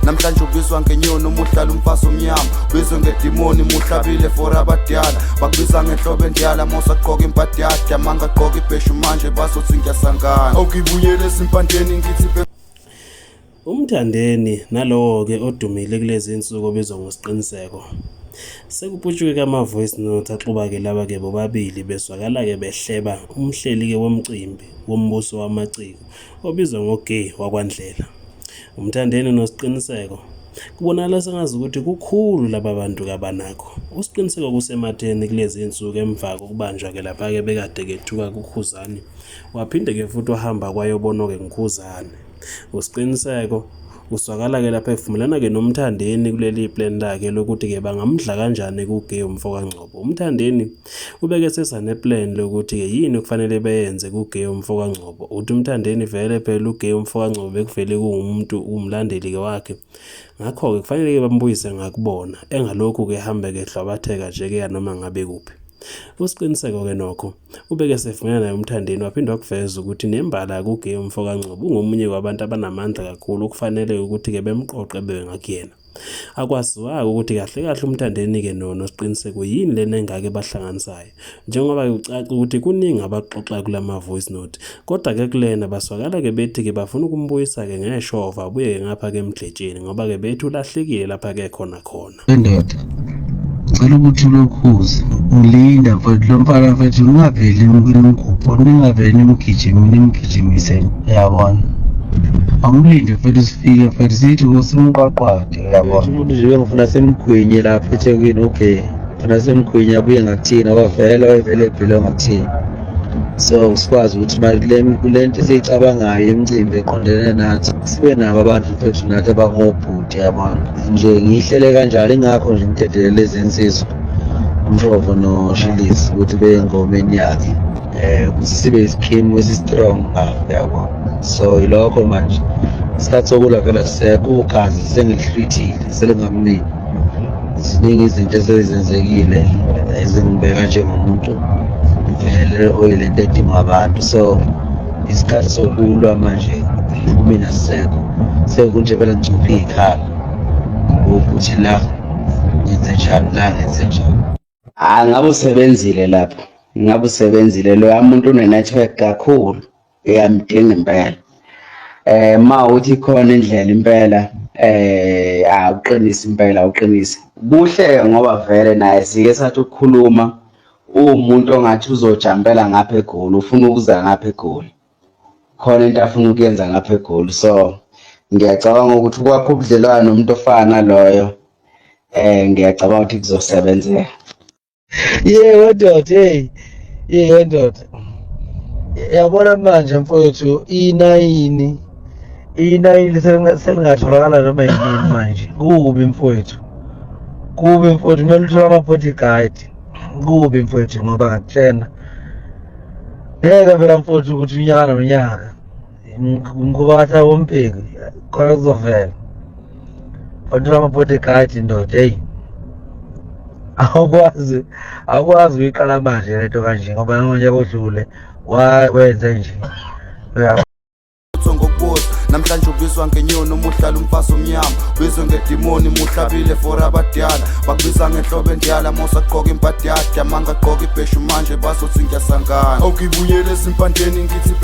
Namhlanje ubizwa ngenyoni uma uhlala umfazi omnyama, ubizwe ngedimoni muhlabile for abadala. Bakubiza ngenhlobo endala mosagqoka imbadada, mangagqoka ibheshu manje bazothi ngiyasangana. Awukibuyele ezimpandeni ngithi UMthandeni nalowo-ke odumile kulezi nsuku obizwa ngoSiqiniseko. Sekuputshuke ama-voice note axuba-ke laba-ke bobabili bezwakala-ke behleba umhleli-ke womcimbi wombuso wamaciko obizwa ngoGay wakwaNdlela. UMthandeni noSiqiniseko kubonakala sengazi ukuthi kukhulu laba bantu kabanakho. USiqiniseko kusematheni kulezi nsuku emva kokubanjwa-ke lapha-ke bekade-ke ethuka kuKhuzani waphinde-ke futhi wahamba kwayobonwa-ke nguKhuzani. USiqiniseko uzwakala-ke lapha evumelana-ke noMthandeni kuleli plan lakhe lokuthi-ke bangamdla kanjani kuGay umfo kaNgcobo. UMthandeni ubeke sesane-plan lokuthi-ke yini okufanele beyenze kuGay umfo kaNgcobo. Uthi uMthandeni vele phela uGay umfo kaNgcobo bekuvele kuwumuntu umlandeli-ke wakhe. Ngakho-ke kufanele-ke bambuyise ngakubona engalokhu-ke ehambe-ke ehlwabatheka nje-ke ya noma ngabe kuphi. USiqiniseko-ke nokho ubeke esevumelana naye uMthandeni waphinde wakuveza ukuthi nembala kuGay umfo kaNgcobo ungomunye wabantu abanamandla kakhulu okufanele ukuthi-ke bemqoqe bebe ngakuyena. Akwaziwa-ke ukuthi kahle kahle uMthandeni-ke noSiqiniseko yini lena engaka ebahlanganisayo njengoba-ke kucaca ukuthi kuningi abakuxoxayo kulama voice note. Kodwa-ke kulena baswakala-ke bethi-ke bafuna ukumbuyisa-ke ngeshova abuye-ke ngapha-ke emdletsheni ngoba-ke bethi ulahlekile lapha-ke khona khona. Ndoda, ngicela ukuthi ulokhuze ulinda mfethu lo mfana mfethu ningaveli nimgubhe ningaveli nimgijime nimgijimise uyabona. Awumlinde mfethu sifike mfethu sithi kusimqwaqwade uyabona. Umuntu nje bengifuna simgwinye lapha eThekwini okay. Funa simgwinye abuye ngakuthina ngoba vele wayevele ebhilwe ngakuthina. So sikwazi ukuthi manje kule nto esiyicabangayo imicimbi eqondene nathi sibe nabo abantu mfethu nathi abangobhuti yabona. Nje ngiyihlele kanjalo ingakho nje ngidedele lezi nsizwa uMshovo noShilisi ukuthi beye engomeni yakhe ukuthi sibe isikimu esi-strong ngakho yabo. So yilokho manje isikhathi sokulwa vele asisekho ugazi sengilihlwithile selingamnini. Ziningi izinto esezenzekile ezingibeka njengomuntu vele oyilento edingwa abantu so isikhathi sokulwa manje kumina sisekho sekunje phela ngicuphe iy'khala ukuthi la ngenze njani la ngenze njani. Hayi ngabe usebenzile lapho, ngabe usebenzile loya muntu une-network kakhulu uyamdinga impela. Ma uthi khona indlela impela awuqinise impela awuqinise. Kuhle ngoba vele naye sike sathi ukukhuluma uwumuntu ongathi uzojampela ngapha eGoli, ufuna ukuza ngapha eGoli. Khona into afuna ukuyenza ngapha eGoli. So ngiyacabanga ukuthi ukwakha ubudlelwano nomuntu ofana naloyo ngiyacabanga ukuthi kuzosebenzeka. Yebo ndoda, hey. Yebo ndoda. Yabona manje mfowethu i-9 i-9 selingatholakala noma yini manje. Kubi mfowethu. Kubi mfowethu kumele uthole ama-bodyguard. Kubi mfowethu ngoba ngakutshena. Ngeke phela mfowethu ukuthi unyaka nonyaka umkhuba kaThabo Mbeki khona kuzovela. Uthole ama-bodyguard ndoda, hey. Awukwazi awukwazi uyiqala manje lento kanje ngoba ngonyaka odlule wenze nje. Ngokubuza namhlanje ubizwa ngenyoni uma uhlala umfazi omnyama, ubizwe ngedimoni muhlabile for abadala. Bakubiza ngenhlobo endala mosagqoka imbadada, mangagqoka ibheshu manje bazothi ngiyasangana. Awukibuyele ezimpandeni ngithi